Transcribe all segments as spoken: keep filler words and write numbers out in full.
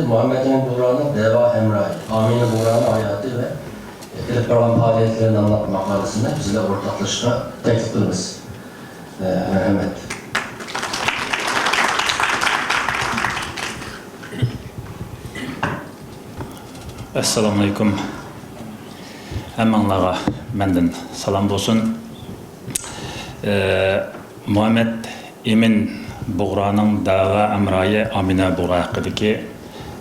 مۇھەممەت ئىمىن بۇغرانىڭ دەۋا ھەمراھى ئامىنە بۇغرانىڭ ھاياتى ۋە ئېلىپ بارغان پائالىيەتلىرى ناملىق ماقالىسىنى بىز بىلەن ئورتاقلىشىشقا تەكلىپ قىلىمىز. ئە، مەرھەمەت. ئەسسالامۇئەلەيكۇم. ھەممىڭلارغا مەندىن سالام بولسۇن. ئە، مۇھەممەد ئىمىن بۇغرانىڭ دەۋا ھەمراھى ئامىنە بۇغرا ھەققىدىكى،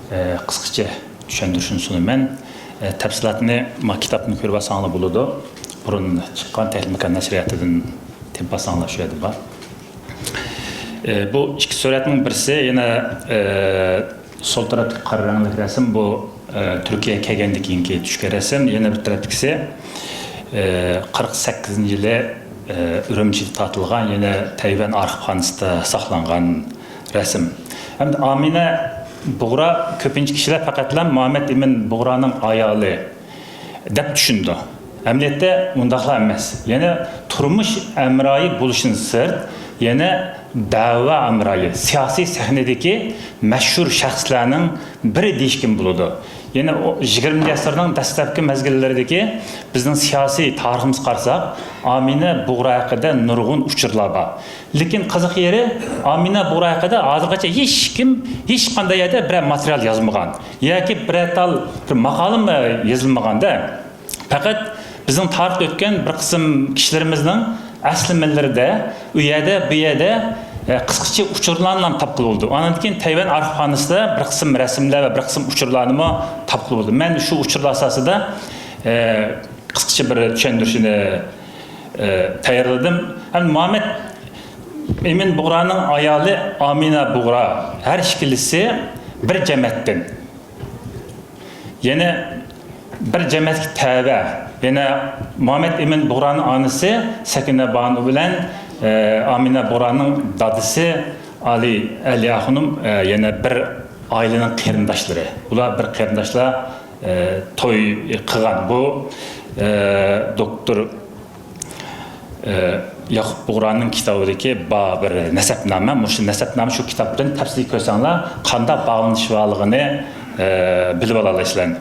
ئە، قىسقىچە چۈشەندۈرۈشنى سۇنىمەن. ئە، تەپسىلاتنى ما كىتابنى كۆرۈپ ئالساڭلار بولىدۇ. بۇرۇن چىققان تەھلىل ماكان نەشرىياتىدىن تېپىپ ئالساڭلار شۇ يەردە بار. ئە، بۇ ئىككى سۈرەتنىڭ بىرسى يەنە، ئە، سول تەرەپتىكى قارا رەڭلىك رەسىم، بۇ، ئە، تۈركىيەگە كەلگەندىن كېيىنكى چۈشكەن رەسىم. يەنە بىر تەرەپتىكىسى، ئە، قىرىق سەككىزىنچى يىلى، ئە، ئۈرۈمچىدە تارتىلغان، يەنە تەيۋەن ئارخىپخانىسىدا ساقلانغان رەسىم. ھەمدە ئامىنە بۇغرا كۆپىنچە كىشىلەر پەقەتلا مۇھەممەد ئىمىن بۇغرانىڭ ئايالى دەپ چۈشىنىدۇ. ئەمەلىيەتتە ئۇنداقلا ئەمەس. يەنە تۇرمۇش ھەمراھى بولۇشتىن سىرت، يەنە دەۋا ھەمراھى، سىياسىي سەھنىدىكى مەشھۇر شەخسلەرنىڭ بىرى دېيىشكىمۇ بولىدۇ. يەنە ئو-، يىگىرمىنچى ئەسىرنىڭ دەسلەپكى مەزگىللىرىدىكى بىزنىڭ سىياسىي تارىخىمىزغا قارىساق، ئامىنە بۇغرا ھەققىدە نۇرغۇن ئۇچۇرلار بار. لېكىن قىزىق يېرى، ئامىنە بۇغرا ھەققىدە ھازىرغىچە ھېچكىم، ھېچقانداق يەردە بىرەر ماتېرىيال يازمىغان ياكى بىرەر تال بىر ماقالىمۇ يېزىلمىغاندا، پەقەت بىزنىڭ تارىختا ئۆتكەن بىر قىسىم كىشىلىرىمىزنىڭ ئەسلىمىلىرىدە، ئۇ يەردە، بۇ يەردە، ئە، قىسقىچە ئۇچۇرلارنى تاپقىلى بولىدۇ. ئاندىن كېيىن تەيۋەن ئارخىپخانىسىدا بىر قىسىم رەسىملەر ۋە بىر قىسىم ئۇچۇرلارنىمۇ تاپقىلى بولىدۇ. مەن شۇ ئۇچۇرلار ئاساسىدا، ئە، قىسقىچە بىر چۈشەندۈرۈشنى، ئە، تەييارلىدىم. ھەم مۇھەممەد ئىمىن بۇغرانىڭ ئايالى ئامىنە بۇغرا، ھەر ئىككىلىسى بىر جەمەتتىن. يەنە بىر جەمەتكە تەۋە، يەنە مۇھەممەد ئىمىن بۇغرانىڭ ئانىسى سەكىنە بانۇ بىلەن، ئە، ئامىنە بۇغرانىڭ دادىسى ئالى، ئەلىيا خانىم، ئە، يەنە بىر ئائىلىنىڭ قېرىنداشلىرى. بۇلار بىر قېرىنداشلار، ئە، توي قىلغان. بۇ، ئە، دوكتور ئە، ياقۇپ بۇغرانىڭ كىتابىدىكى بار بىر نەسەبنامە، مۇشۇ نەسەبنامە شۇ كىتابتىن تەپسىلىي كۆرسەڭلار، قانداق باغلىنىش بارلىقىنى، ئە، بىلىپ ئالالايسىلەر.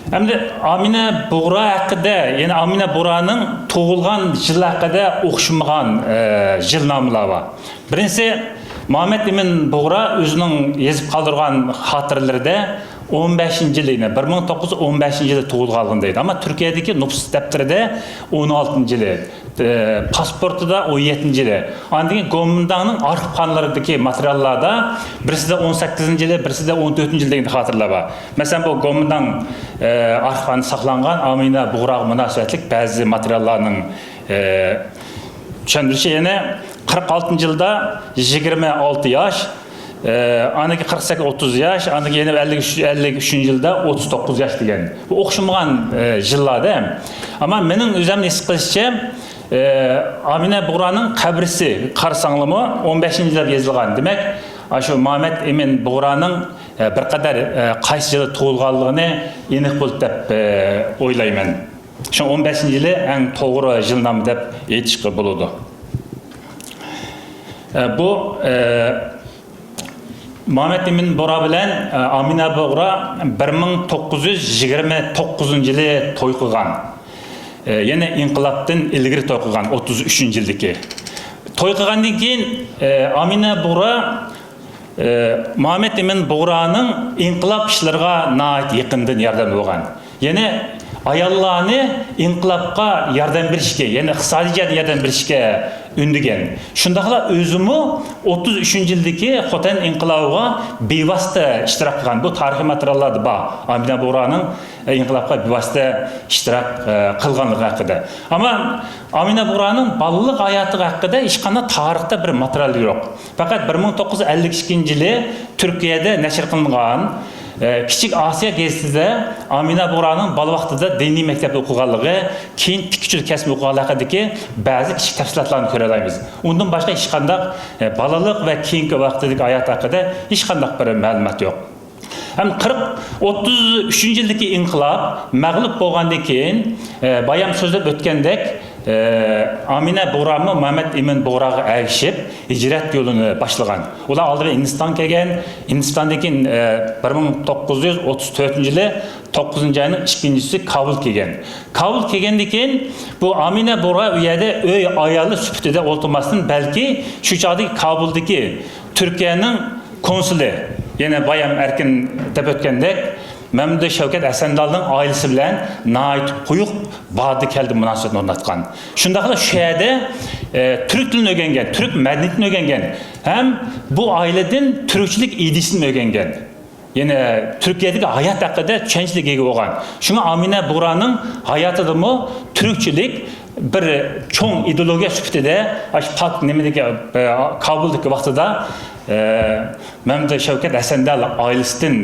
ئەمدى ئامىنە بۇغرا ھەققىدە، يەنى ئامىنە بۇغرانىڭ تۇغۇلغان يىلى ھەققىدە ئوخشىمىغان، ئە، يىلنامىلار بار. بىرىنچىسى، مۇھەممەد ئىمىن بۇغرا ئۆزىنىڭ يېزىپ قالدۇرغان خاتىرىلىرىدە ئون بەشىنچى يىلى، يەنى بىر مىڭ توققۇز يۈز ئون بەشىنچى يىلى تۇغۇلغانلىقىنى دەيدۇ. ئەمما تۈركىيەدىكى نوپۇس دەپتىرىدە ئون ئالتىنچى يىلى، ئى، پاسپورتىدا ئون يەتتىنچى يىلى. ئاندىن كېيىن گومىنداڭنىڭ ئارخىپخانىلىرىدىكى ماتېرىياللاردا بىرسىدە ئون سەككىزىنچى يىلى، بىرسىدە ئون تۆتىنچى يىلى دېگەن خاتىرىلەر بار. مەسىلەن، بۇ گومىنداڭ، ئى، ئارخىپخانىدا ساقلانغان ئامىنە بۇغراغا مۇناسىۋەتلىك بەزى ماتېرىياللارنىڭ، ئى، چۈشەندۈرۈشى يەنە قىرىق ئالتىنچى يىلدا يىگىرمە ئالتە ياش، ئە، ئاندىن كېيىن قىرىق سەككىز، ئوتتۇز ياش، ئاندىن كېيىن يەنە ئەللىك ئۈچ، ئەللىك ئۈچىنچى يىلدا ئوتتۇز توققۇز ياش دېگەن. بۇ ئوخشىمىغان، ئە، يىللاردا. ئەمما مېنىڭ ئۆزۈمنىڭ ھېس قىلىشىچە، ئە، ئامىنە بۇغرانىڭ قەبرىسى قارىساڭلارمۇ ئون بەشىنچى يىلدا يېزىلغان. دېمەك، ئاشۇ مۇھەممەد ئىمىن بۇغرانىڭ، ئە، بىر قەدەر، ئە، قايسى يىلدا تۇغۇلغانلىقىنى ئېنىق بولدى دەپ، ئە، ئويلايمەن. شۇڭا ئون بەشىنچى يىلى ئەڭ توغرا يىلنامە دەپ ئېيتىشقا بولىدۇ. ئە، بۇ، ئە، مۇھەممەد ئىمىن بۇغرا بىلەن، ئە، ئامىنە بۇغرا بىر مىڭ توققۇز يۈز يىگىرمە توققۇزىنچى يىلى توي قىلغان. ئە، يەنى ئىنقىلابتىن ئىلگىرى توي قىلغان، ئوتتۇز ئۈچىنچى يىلدىكى. توي قىلغاندىن كېيىن، ئە، ئامىنە بۇغرا ئى، مۇھەممەد ئىمىن بۇغرانىڭ ئىنقىلاب ئىشلىرىغا ناھايىتى يېقىندىن ياردەمدە بولغان. يەنى ئاياللارنى ئىنقىلابقا ياردەم بېرىشكە، يەنى ئىقتىسادىي جەھەتتىن ياردەم بېرىشكە ئۈندىگەن. شۇنداقلا ئۆزىمۇ ئوتتۇز ئۈچىنچى يىلدىكى خوتەن ئىنقىلابىغا بىۋاسىتە ئىشتىراك قىلغان. بۇ تارىخىي ماتېرىياللاردا بار. ئامىنە بۇغرانىڭ ئىنقىلابقا بىۋاسىتە ئىشتىراك، ئە، قىلغانلىقى ھەققىدە. ئەمما ئامىنە بۇغرانىڭ بالىلىق ھاياتى ھەققىدە ھېچقانداق تارىختا بىر ماتېرىيال يوق. پەقەت بىر مىڭ توققۇز يۈز ئەللىك ئىككىنچى يىلى تۈركىيەدە نەشر قىلىنغان، ئە، كىچىك ئاسىيا گېزىتىدە ئامىنە بۇغرانىڭ بالا ۋاقتىدا دىنىي مەكتەپتە ئوقۇغانلىقى، كېيىن تىككۈچىلىك كەسپىنى ئوقۇغانلىقى ھەققىدىكى بەزى كىچىك تەپسىلاتلارنى كۆرەلەيمىز. ئۇندىن باشقا ھېچقانداق، ئە، بالىلىق ۋە كېيىنكى ۋاقتىدىكى ھاياتى ھەققىدە ھېچقانداق بىر مەلۇمات يوق. ھەم قىرىق، ئوتتۇز ئۈچىنچى يىلدىكى ئىنقىلاب مەغلۇپ بولغاندىن كېيىن، ئە، بايام سۆزلەپ ئۆتكەندەك، ئامىنە بۇغرامۇ مەمەت ئىمىن بۇغراغا ئەگىشىپ ھىجرەت يولىنى باشلىغان. ئۇلار ئالدى بىلەن ھىندىستانغا كەلگەن. ھىندىستاندىن كېيىن، ئە، بىر مىڭ توققۇز يۈز ئوتتۇز تۆتىنچى يىلى توققۇزىنچى ئاينىڭ ئىككىنچىسى كابۇل كەلگەن. كابۇل كەلگەندىن كېيىن بۇ ئامىنە بۇغرا ئۇ يەردە ئۆي ئايالى سۈپىتىدە ئولتۇرماستىن، بەلكى شۇ چاغدىكى كابۇلدىكى تۈركىيەنىڭ كونسۇلى، يەنە بايام ئەركىن دەپ ئۆتكەندەك، مەمدۇ شەۋكەت ئەسەندالىنىڭ ئائىلىسى بىلەن ناھايىتى قويۇق باردى كەلدى مۇناسىۋەتنى ئورناتقان. شۇنداقلا شۇ يەردە، ئە، تۈرك تىلىنى ئۆگەنگەن، تۈرك مەدەنىيىتىنى ئۆگەنگەن ھەم بۇ ئائىلىدىن تۈركچىلىك ئىدىيىسىنى ئۆگەنگەن. يەنە تۈركىيەدىكى ھايات ھەققىدە چۈشەنچىلىككە ئىگە بولغان. شۇڭا ئامىنە بۇغرانىڭ ھاياتىدىمۇ تۈركچىلىك بىر چوڭ ئىدېئولوگىيە سۈپىتىدە ئاشۇ پاك نېمىدىكى، ئە، كابۇلدىكى ۋاقتىدا، ئە، مەمدۇ شەۋكەت ئەسەندال ئائىلىسىدىن،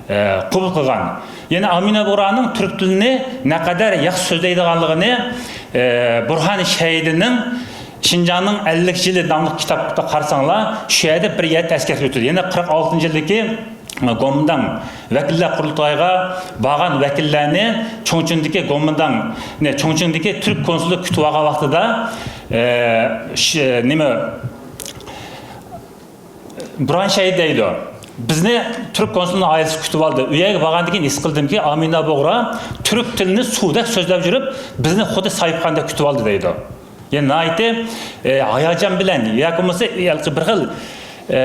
ئە، قوبۇل قىلغان. يەنە ئامىنە بۇغرانىڭ تۈرك تىلىنى نەقەدەر ياخشى سۆزلەيدىغانلىقىنى، ئە، بۇرھان شەھىدىنىڭ شىنجاڭنىڭ ئەللىك يىلى ناملىق كىتابتا قارىساڭلار، شۇ يەردە بىر يەر تەسكەرتىپ ئۆتىدۇ. يەنە قىرىق ئالتىنچى يىلدىكى گومىنداڭ ۋەكىللەر قۇرۇلتايىغا بارغان ۋەكىللەرنى چۇڭچىڭدىكى گومىنداڭ، نە، چۇڭچىڭدىكى تۈرك كونسۇلى كۈتۈۋالغان ۋاقتىدا، ئە، ش-، نېمە، بۇرھان شەھىت دەيدۇ، بىزنى تۈرك كونسۇلىنىڭ ئائىلىسى كۈتۈۋالدى. ئۇ يەرگە بارغاندىن كېيىن ھېس قىلدىمكى، ئامىنە بۇغرا تۈرك تىلىنى سۇدەك سۆزلەپ يۈرۈپ، بىزنى خۇددى ساھىبخانىدەك كۈتۈۋالدى دەيدۇ. يەنى ناھايىتى، ئە، ھاياجان بىلەن ياكى بولمىسا، ھېلىقى بىر خىل، ئە،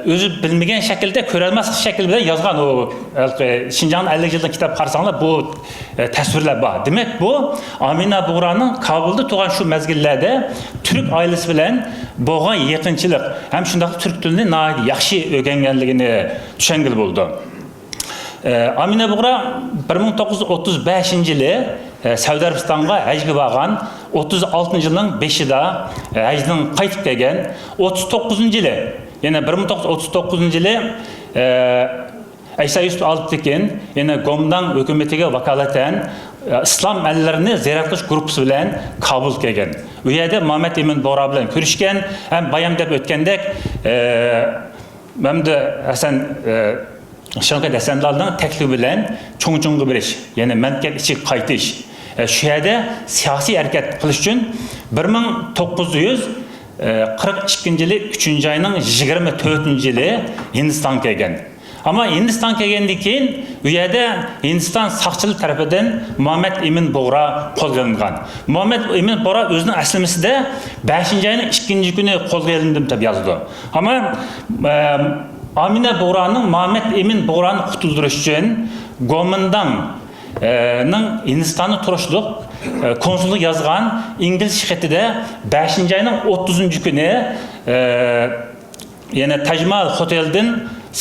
ئۆزى بىلمىگەن شەكىلدە، كۆرەلمەسلىك شەكلى بىلەن يازغان ئۇ، ھېلىقى شىنجاڭنىڭ ئەللىك يىللىق كىتاب قارىساڭلار، بۇ، ئە، تەسۋىرلەر بار. دېمەك، بۇ ئامىنە بۇغرانىڭ كابۇلدا تۇرغان شۇ مەزگىللەردە تۈرك ئائىلىسى بىلەن بولغان يېقىنچىلىق ھەم شۇنداقلا تۈرك تىلىنى ناھايىتى ياخشى ئۆگەنگەنلىكىنى چۈشەنگىلى بولىدۇ. ئامىنە بۇغرا بىر مىڭ توققۇز يۈز ئوتتۇز بەشىنچى يىلى، ئە، سەئۇدى ئەرەبىستانغا ھەجگە بارغان. ئوتتۇز ئالتىنچى يىلنىڭ بېشىدا، ئە، ھەجدىن قايتىپ كەلگەن. ئوتتۇز توققۇزىنچى يىلى، يەنە بىر مىڭ توققۇز يۈز ئوتتۇز توققۇزىنچى يىلى، ئە، ئەيسا يۈسۈپ ئالپتېكىن يەنە گومىنداڭ ھۆكۈمىتىگە ۋاكالىتەن، ئە، ئىسلام ئەللىرىنى زىيارەت قىلىش گۇرۇپپىسى بىلەن كابۇلغا كەلگەن. ئۇ يەردە مامەت ئىمىن بۇغرا بىلەن كۆرۈشكەن ھەم بايام دەپ ئۆتكەندەك، ئە، مەمدۇ ھەسەن، ئە، شەۋكەت ھەسەندالنىڭ تەكلىپى بىلەن چۇڭچۇڭغا بېرىش، يەنى مەملىكەت ئىچىگە قايتىش، ئە، شۇ يەردە سىياسىي ھەرىكەت قىلىش ئۈچۈن بىر مىڭ توققۇز يۈز قىرىق ئىككىنچى يىلى ئۈچىنچى ئاينىڭ يىگىرمە تۆتىنچى يىلى ھىندىستانغا كەلگەن. ئەمما ھىندىستانغا كەلگەندىن كېيىن ئۇ يەردە ھىندىستان ساقچىلىرى تەرىپىدىن مامەت ئىمىن بۇغرا قولغا ئېلىنغان. مامەت ئىمىن بۇغرا ئۆزىنىڭ ئەسلىمىسىدە بەشىنچى ئاينىڭ ئىككىنچى كۈنى قولغا ئېلىندىم دەپ يازىدۇ. ئەمما، ئە، ئامىنە بۇغرانىڭ مامەت ئىمىن بۇغرانى قۇتۇلدۇرۇش ئۈچۈن گومىنداڭ، ئە، نىڭ ھىندىستاندا تۇرۇشلۇق، ئە، كونسۇلىغا يازغان ئىنگلىزچە خېتىدە بەشىنچى ئاينىڭ ئوتتۇزىنچى كۈنى، ئە، يەنە تاجماھال خوتېلدىن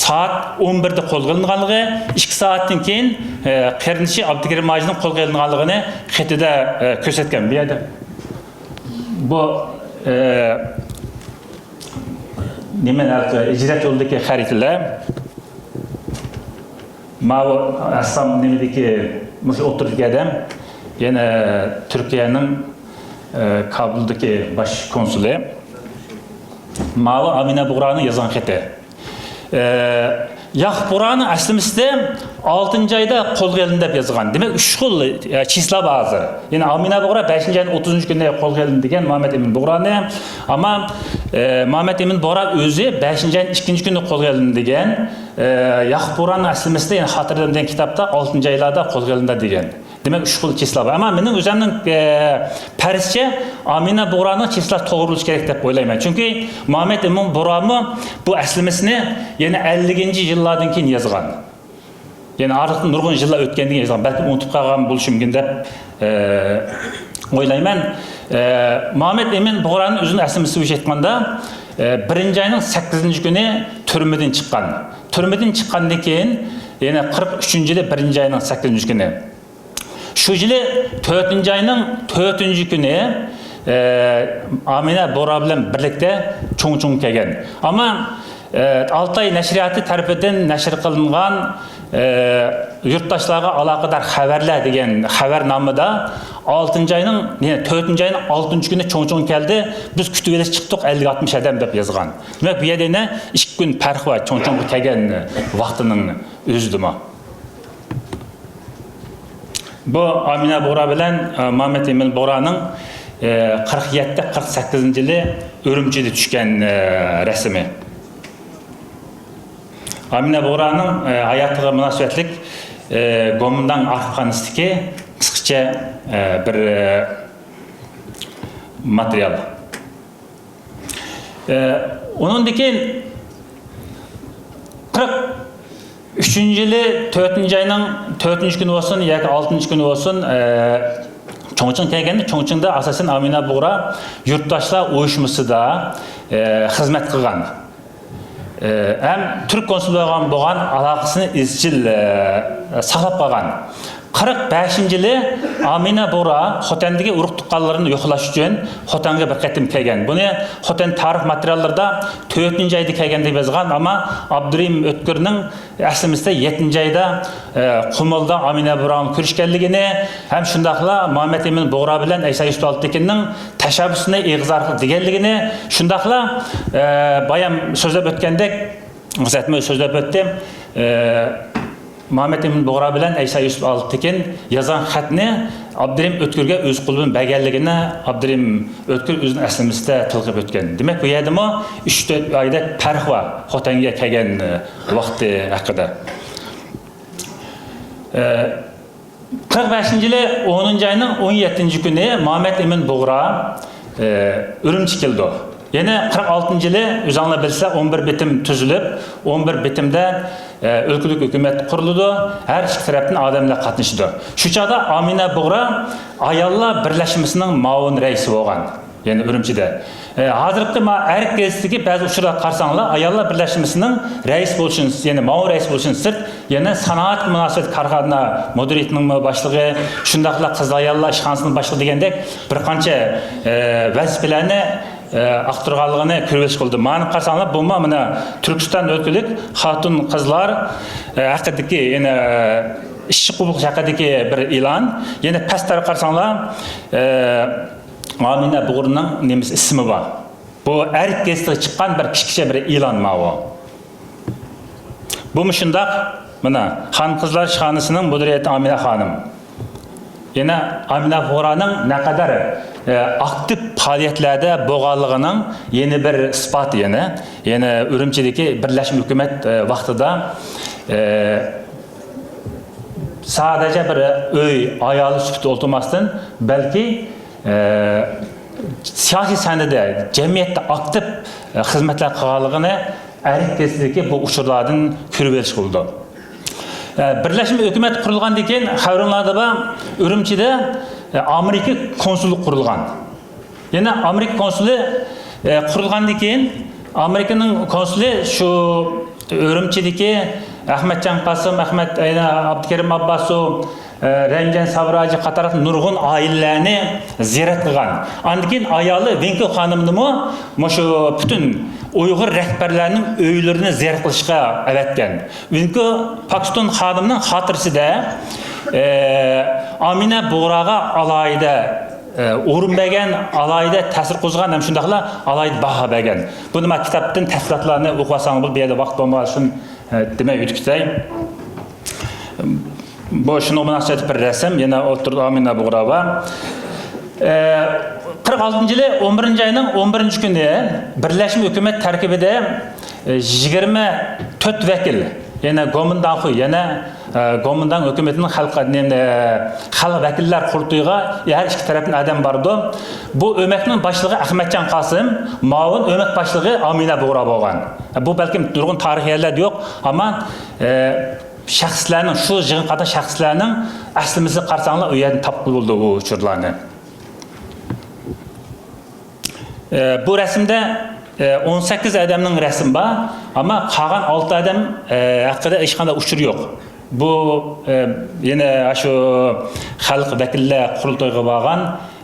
سائەت ئون بىردە قولغا ئېلىنغانلىقى، ئىككى سائەتتىن كېيىن، ئە، قېرىندىشى ئابدۇكېرىم ھاجىنىڭ قولغا ئېلىنغانلىقىنى خېتىدە، ئە، كۆرسەتكەن. بۇ يەردە بۇ، ئە، نېمە، ھىجرەت يولىدىكى خەرىتىلەر. ماۋۇ ئەسلام نېمىدىكى، مۇشۇ ئوتتۇرىدىكى ئادەم، يەنە تۈركىيەنىڭ، ئە، كابۇلدىكى باش كونسۇلى. ماۋۇ ئامىنە بۇغرانىڭ يازغان خېتى. ئە، ياقۇپ بۇغرانىڭ ئەسلىمىسىدە ئالتىنچى ئايدا قولغا ئېلىندى دەپ يازغان. دېمەك، ئۈچ خىل، ئە، چىسلا بار ھازىر. يەنى ئامىنە بۇغرا بەشىنچى ئاينىڭ ئوتتۇزىنچى كۈنى قولغا ئېلىندى دېگەن مامەت ئىمىن بۇغرانى. ئەمما، ئە، مامەت ئىمىن بۇغرا ئۆزى بەشىنچى ئاينىڭ ئىككىنچى كۈنى قولغا ئېلىندى دېگەن. ئە، ياقۇپ بۇغرانىڭ ئەسلىمىسىدە، يەنى خاتىرىلەر دېگەن كىتابتا ئالتىنچى ئايلاردا قولغا ئېلىندى دېگەن. دېمەك، ئۈچ خىل چىسلا بار. ئەمما مېنىڭ ئۆزۈمنىڭ، ئە، پەرىزىچە ئامىنە بۇغرانىڭ چىسلا توغرا بولۇشى كېرەك دەپ ئويلايمەن. چۈنكى مامەت ئىمىن بۇغرامۇ بۇ ئەسلىمىسىنى يەنە ئەللىكىنچى يىللاردىن كېيىن يازغان. يەنى ئارىلىقتا نۇرغۇن يىللار ئۆتكەندىن كېيىن يازغان. بەلكىم ئۇنتۇپ قالغان بولۇشى مۇمكىن دەپ، ئە، ئويلايمەن. ئە، مامەت ئىمىن بۇغرانىڭ ئۆزىنىڭ ئەسلىمىسى بويىچە ئېيتقاندا، ئە، بىرىنچى ئاينىڭ سەككىزىنچى كۈنى تۈرمىدىن چىققان. تۈرمىدىن چىققاندىن كېيىن يەنە قىرىق ئۈچىنچى يىلى بىرىنچى ئاينىڭ سەككىزىنچى كۈنى. شۇ يىلى تۆتىنچى ئاينىڭ تۆتىنچى كۈنى، ئە، ئامىنە بۇغرا بىلەن بىرلىكتە چۇڭچۇڭغا كەلگەن. ئەمما، ئە، ئالتاي نەشرىياتى تەرىپىدىن نەشر قىلىنغان، ئە، يۇرتداشلارغا ئالاقىدار خەۋەرلەر دېگەن خەۋەرنامىدا ئالتىنچى ئاينىڭ، يەنى تۆتىنچى ئاينىڭ ئالتىنچى كۈنى چۇڭچۇڭغا كەلدى، بىز كۈتۈۋېلىش چىقتۇق ئەللىك ئاتمىش ئادەم دەپ يازغان. دېمەك، بۇ يەردە يەنە ئىككى كۈن پەرق بار چۇڭچۇڭغا كەلگەن ۋاقتىنىڭ ئۆزىدىمۇ. بۇ ئامىنە بۇغرا بىلەن، ئە، مامەت ئىمىن بۇغرانىڭ، قىرىق يەتتە، قىرىق سەككىزىنچى يىلى ئۈرۈمچىدە چۈشكەن، ئە، رەسىمى. ئامىنە بۇغرانىڭ، ئە، ھاياتىغا مۇناسىۋەتلىك، ئە، گومىنداڭ ئارخىپخانىسىدىكى قىسقىچە، ئە، بىر، ئە، ماتېرىيال. ئە، ئۇنىڭدىن كېيىن قىرىق ئۈچىنچى يىلى تۆتىنچى ئاينىڭ تۆتىنچى كۈنى بولسۇن ياكى ئالتىنچى كۈنى بولسۇن، ئە، چۇڭچىڭ كەلگەندە، چۇڭچىڭدا ئاساسەن ئامىنە بۇغرا يۇرتداشلار ئۇيۇشمىسىدا، ئە، خىزمەت قىلغان. ئە، ھەم تۈرك كونسۇلى بىلەن بولغان ئالاقىسىنى ئىزچىل، ئە، ساقلاپ قالغان. قىرىق بەشىنچى يىلى ئامىنە بۇغرا خوتەندىكى ئۇرۇق تۇغقانلىرىنى يوقلاش ئۈچۈن خوتەنگە بىر قېتىم كەلگەن. بۇنى خوتەن تارىخ ماتېرىياللىرىدا تۆتىنچى ئايدا كەلگەن دەپ يازغان، ئەمما ئابدۇرېھىم ئۆتكۈرنىڭ ئەسلىمىزدە يەتتىنچى ئايدا، ئە، قۇمۇلدا ئامىنە بۇغرا بىلەن كۆرۈشكەنلىكىنى ھەم شۇنداقلا مۇھەممەد ئىمىن بۇغرا بىلەن ئەيسا يۈسۈپ ئالتىنكىننىڭ تەشەببۇسىنى ئېغىز ئارقىلىق دېگەنلىكىنى، شۇنداقلا، ئە، بايام سۆزلەپ ئۆتكەندەك، ئىززەتمۇ سۆزلەپ ئۆتتى. ئە، مۇھەممەد ئىمىن بۇغرا بىلەن ئەيسا يۈسۈپ ئالتىنكىن يازغان خەتنى ئابدۇرېھىم ئۆتكۈرگە ئۆز قولى بىلەن بەرگەنلىكىنى ئابدۇرېھىم ئۆتكۈر ئۆزىنىڭ ئەسلىمىسىدە تىلغا ئۆتكەن. دېمەك، بۇ يەردىمۇ ئۈچ تۆت ئايدەك پەرق بار خوتەنگە كەلگەن، ئە، ۋاقتى ھەققىدە. ئە، قىرىق بەشىنچى يىلى ئونىنچى ئاينىڭ ئون يەتتىنچى كۈنى مامەت ئىمىن بۇغرا، ئە، ئۈرۈمچى كېلىدۇ. يەنە قىرىق ئالتىنچى يىلى ئۆزۈڭلار بىلسە ئون بىر بېتىم تۈزۈلۈپ، ئون بىر بېتىمدە، ئە، ئۆلكىلىك ھۆكۈمەت قۇرۇلىدۇ. ھەر ئىككى تەرەپتىن ئادەملەر قاتنىشىدۇ. شۇ چاغدا ئامىنە بۇغرا ئاياللار بىرلەشمىسىنىڭ مۇئاۋىن رەئىسى بولغان. يەنى ئۈرۈمچىدە. ئە، ھازىرقى ما-، ئەرك گېزىتىدىكى بەزى ئۇچۇرلارغا قارىساڭلار، ئاياللار بىرلەشمىسىنىڭ رەئىس بولۇشىدىن، يەنى مۇئاۋىن رەئىس بولۇشىدىن سىرت، يەنە سانائەتكە مۇناسىۋەتلىك كارخانا مۇدىرىيىتىنىڭمۇ باشلىقى، شۇنداقلا قىزلار ئاياللار ئىشخانىسىنىڭ باشلىقى دېگەندەك بىر قانچە، ئە، ۋەزىپىلەرنى، ئە، ئاختۇرغانلىقىنى كۆرۈۋېلىشقا بولىدۇ. مانا قارىساڭلار، بۇمۇ مانا تۈركىستان ئۆلكىلىك خاتۇن قىزلار، ئە، ھەققىدىكى، يەنە، ئە، ئىشچى قوبۇل قىلىش ھەققىدىكى بىر ئېلان. يەنە پەستەرگە قارىساڭلار، ئە، ئامىنە بۇغرىنىڭ نېمىسى، ئىسمى بار. بۇ ئەرك گېزىتىگە چىققان بىر كىچىكىچە بىر ئېلان ماۋۇ. بۇمۇ شۇنداق، مانا، خان قىزلار ئىشخانىسىنىڭ مۇدىرىيەتى ئامىنە خانىم. يەنە ئامىنە بۇغرانىڭ نەقەدەر، ئە، ئاكتىپ پائالىيەتلەردە بولغانلىقىنىڭ يەنە بىر ئىسپاتى يەنە. يەنە ئۈرۈمچىدىكى بىرلەشمە ھۆكۈمەت، ئە، ۋاقتىدا، ئە، سادىچە بىر ئۆي ئايالى سۈپىتىدە ئولتۇرماستىن، بەلكى، ئە، سىياسىي سەھنىدە، جەمئىيەتتە ئاكتىپ، ئە، خىزمەتلەر قىلغانلىقىنى ئەرك گېزىتىدىكى بۇ ئۇچۇرلاردىن كۆرۈۋېلىشقا بولىدۇ. ئە، بىرلەشمە ھۆكۈمەت قۇرۇلغاندىن كېيىن، خەۋىرىڭلاردا بار، ئۈرۈمچىدە، ئە، ئامېرىكا كونسۇللۇقى قۇرۇلغان. يەنە ئامېرىكا كونسۇلى، ئە، قۇرۇلغاندىن كېيىن، ئامېرىكىنىڭ كونسۇلى شۇ ئۈرۈمچىدىكى ئەخمەتجان قاسىم، ئەخمەت، يەنە ئابدۇكېرىم ئابباسوۋ، ئە، رەنجەن سابراجى قاتارلىق نۇرغۇن ئائىلىلەرنى زىيارەت قىلغان. ئاندىن كېيىن ئايالى ۋىنكو خانىمنىمۇ مۇشۇ پۈتۈن ئۇيغۇر رەھبەرلەرنىڭ ئۆيلىرىنى زىيارەت قىلىشقا ئەۋەتكەن. ۋىنكو پاكستون خانىمنىڭ خاتىرىسىدە، ئە، ئامىنە بۇغراغا ئالاھىدە، ئە، ئورۇن بەرگەن، ئالاھىدە تەسىر قوزغىغان ھەم شۇنداقلا ئالاھىدە باھا بەرگەن. بۇنى مانا كىتابتىن تەپسىلاتلارنى ئوقۇۋالساڭلار بولىدۇ، بۇ يەردە ۋاقىت بولمىغان ئۈچۈن، ئە، دېمەي ئۆتۈپ كېتەي. بۇ شۇنىڭغا مۇناسىۋەتلىك بىر رەسىم، يەنە ئوتتۇرىدا ئامىنە بۇغرا بار. ئە، قىرىق ئالتىنچى يىلى ئون بىرىنچى ئاينىڭ ئون بىرىنچى كۈنى بىرلەشمە ھۆكۈمەت تەركىبىدە، ئە، يىگىرمە تۆت ۋەكىل، يەنە گومىنداڭخۇي، يەنە، ئە، گومىنداڭ ھۆكۈمىتىنىڭ خەلق، نېمە، خەلق ۋەكىللەر قۇرۇلتىيىغا ھەر ئىككى تەرەپتىن ئادەم بارىدۇ. بۇ ئۆمەكنىڭ باشلىقى ئەخمەتجان قاسىم، مۇئاۋىن ئۆمەك باشلىقى ئامىنە بۇغرا بولغان. بۇ بەلكىم نۇرغۇن تارىخىي يەرلەردە يوق، ئەمما، ئە، شەخسلەرنىڭ، شۇ يىغىنغا قاتناشقان شەخسلەرنىڭ ئەسلىمىسىگە قارىساڭلار، ئۇ يەردىن تاپقىلى بولىدۇ بۇ ئۇچۇرلارنى. ئە، بۇ رەسىمدە، ئە، ئون سەككىز ئادەمنىڭ رەسىمى بار، ئەمما قالغان ئالتە ئادەم، ئە، ھەققىدە ھېچقانداق ئۇچۇر يوق. بۇ، ئە، يەنە شۇ خەلق ۋەكىللەر قۇرۇلتىيىغا بارغان،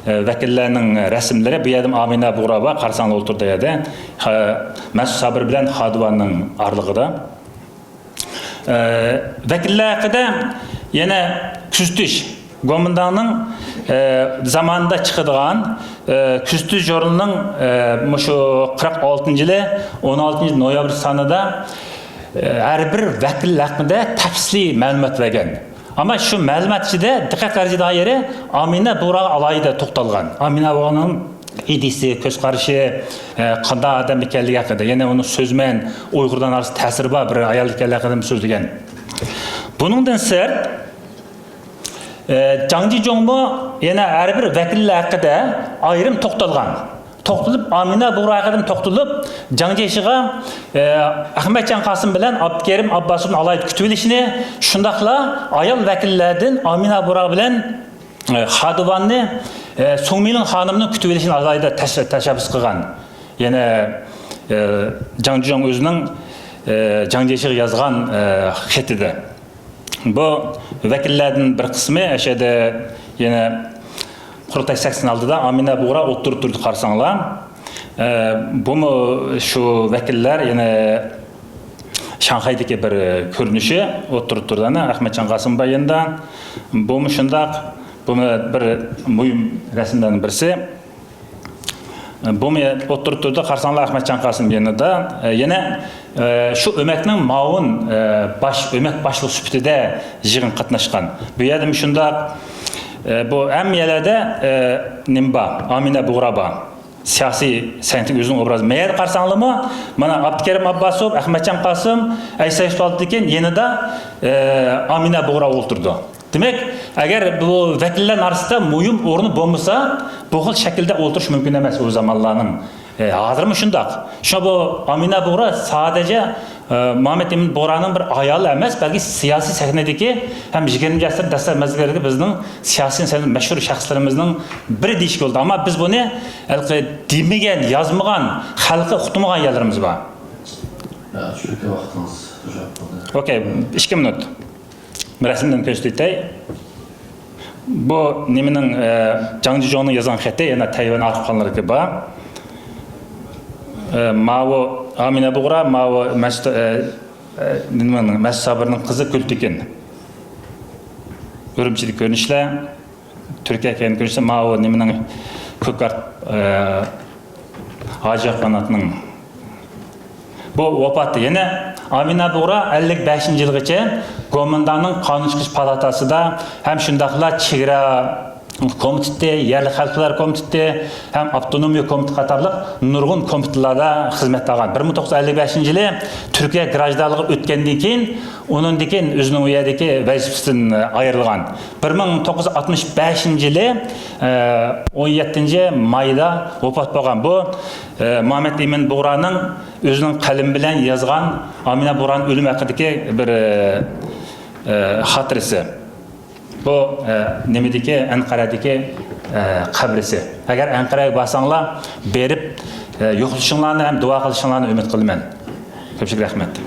ئە، ۋەكىللەرنىڭ رەسىملىرى. بۇ يەردە ئامىنە بۇغرا بار، قارىساڭلار ئولتۇرىدۇ يەردە. خە-، مەسئۇد سابىر بىلەن خادىۋاننىڭ ئارىلىقىدا. ئە، ۋەكىللەر ھەققىدە يەنە كۆزىتىش، گومىنداڭنىڭ، ئە، زامانىدا چىقىدىغان، ئە، كۆزىتىش ژۇرنىلىنىڭ، ئە، مۇشۇ قىرىق ئالتىنچى يىلى ئون ئالتىنچى نويابىر سانىدا، ئە، ھەر بىر ۋەكىل ھەققىدە تەپسىلىي مەلۇمات بەرگەن. ئەمما شۇ مەلۇمات ئىچىدە دىققەت قارىتىدىغان يېرى ئامىنە بۇغراغا ئالاھىدە توختالغان. ئامىنە بۇغرانىڭ ئىدىيىسى، كۆز قارىشى، ئە، قانداق ئادەم ئىكەنلىكى ھەققىدە، يەنە ئۇنىڭ سۆزمەن ئۇيغۇرلار ئارىسىدا تەسىرى بار بىر ئايال ئىكەنلىكى ھەققىدە سۆزلىگەن. بۇنىڭدىن سىرت، ئە، جاڭ جىجۇڭمۇ يەنە ھەر بىر ۋەكىللەر ھەققىدە ئايرىم توختالغان. توختىلىپ، ئامىنە بۇغرا ھەققىدە توختىلىپ، جاڭ جيېشىغا، ئە، ئەخمەتجان قاسىم بىلەن ئابدۇكېرىم ئابباسوۋنى ئالاھىدە كۈتۈۋېلىشنى، شۇنداقلا ئايال ۋەكىللەردىن ئامىنە بۇغرا بىلەن، ئە، خادىۋاننى، ئە، سۇڭ مىلىڭ خانىمنى كۈتۈۋېلىشنى ئالاھىدە تەش-، تەشەببۇس قىلغان. يەنە، ئە، جاڭ جىجۇڭ ئۆزىنىڭ، ئە، جاڭ جيېشىغا يازغان، ئە، خېتىدە. بۇ ۋەكىللەردىن بىر قىسمى ئەشەدە يەنە قۇرۇلتاي سەكسەن ئالتىدا ئامىنە بۇغرا ئوتتۇرىدا تۇردى قارىساڭلار. ئە، بۇمۇ شۇ ۋەكىللەر يەنە شاڭخەيدىكى بىر كۆرۈنۈشى ئوتتۇرىدا تۇرىدۇ. ئەخمەتجان قاسىم بار يېنىدا. بۇمۇ شۇنداق. بۇمۇ بىر مۇھىم رەسىملەرنىڭ بىرسى. بۇمۇ ئوتتۇرىدا تۇردى، قارىساڭلار ئەخمەتجان قاسىم يېنىدا. يەنە شۇ ئۆمەكنىڭ مۇئاۋىن باش، ئۆمەك باشلىقى سۈپىتىدە يىغىنغا قاتناشقان. بۇ يەردىمۇ شۇنداق، بۇ ھەممە يەرلەردە نېمە بار؟ ئامىنە بۇغرا بار. سىياسىي سەھنىدىكى ئۆزىنىڭ ئوبرازى. مەيەردە قارىساڭلارمۇ، مانا ئابدۇكېرىم ئابباسوف، ئەخمەتجان قاسىم، ئەيسا يۈسۈپ ئالتىنكىن يېنىدا ئامىنە بۇغرا ئولتۇرىدۇ. دېمەك، ئەگەر بۇ ۋەكىللەرنىڭ ئارىسىدا مۇھىم ئورنى بولمىسا، بۇ خىل شەكىلدە ئولتۇرۇش مۇمكىن ئەمەس ئۇ زامانلارنىڭ. ئە، ھازىرمۇ شۇنداق. شۇڭا بۇ ئامىنە بۇغرا سادىچە، ئە، مامەت ئىمىن بۇغرانىڭ بىر ئايالى ئەمەس، بەلكى سىياسىي سەھنىدىكى ھەم يىگىرمىنچى ئەسىر دەسلەپ مەزگىللىرىدىكى بىزنىڭ سىياسىي سەھنىدە مەشھۇر شەخسلىرىمىزنىڭ بىرى دېيىشكە بولىدۇ. ئەمما بىز بۇنى ھېلىقى دېمىگەن، يازمىغان، خەلققە ئۇقتۇرمىغان يەرلىرىمىز بار. يا، چۈنكى ۋاقتىڭىز توشۇپ قالدى. ئوكەي، ئىككى مىنۇت. رەسىمدىن كۆرسىتىۋېتەي. بۇ نېمىنىڭ، ئە، جاڭ جىجۇڭنىڭ يازغان خېتى، يەنە تەيۋەن ئارخىپخانىلىرىدىكى بار. ئە، ماۋۇ ئامىنە بۇغرا، ماۋۇ مەس-، ئە، ئە، نېمىنىڭ، مەس سابىرنىڭ قىزى گۈلتېكىن. ئۈرۈمچىدىكى كۆرۈنۈشلەر. تۈركىيە كەينى كۆرسە، ماۋۇ نېمىنىڭ كۆك ئات، ئە، ھاجى قاناتنىڭ بۇ ۋاپاتى. يەنە ئامىنە بۇغرا ئەللىك بەشىنچى يىلغىچە گومىنداڭنىڭ قانۇن چىقىرىش پالاتاسىدا ھەم شۇنداقلا چېگرا كومىتېتى، يەرلىك خەلقلەر كومىتېتى ھەم ئاپتونومىيە كومىتېتى قاتارلىق نۇرغۇن كومىتېتلاردا خىزمەت قىلغان. بىر مىڭ توققۇز يۈز ئەللىك بەشىنچى يىلى تۈركىيە گراژدانلىقىغا ئۆتكەندىن كېيىن، ئۇنىڭدىن كېيىن ئۆزىنىڭ ئۇ يەردىكى ۋەزىپىسىدىن ئايرىلغان. بىر مىڭ توققۇز يۈز ئاتمىش بەشىنچى يىلى، ئە، ئون يەتتىنچى مايدا ۋاپات بولغان. بۇ، ئە، مامەت ئىمىن بۇغرانىڭ ئۆزىنىڭ قەلىمى بىلەن يازغان ئامىنە بۇغرانىڭ ئۆلۈمى ھەققىدىكى بىر، ئە، ئە، خاتىرىسى. بۇ، ئە، نېمىدىكى، ئەنقەرەدىكى، ئە، قەبرىسى. ئەگەر ئەنقەرەگە بارساڭلار، بېرىپ، ئە، يوقلىشىڭلارنى ھەم دۇئا قىلىشىڭلارنى ئۈمىد قىلىمەن. كۆپچىلىك رەھمەت.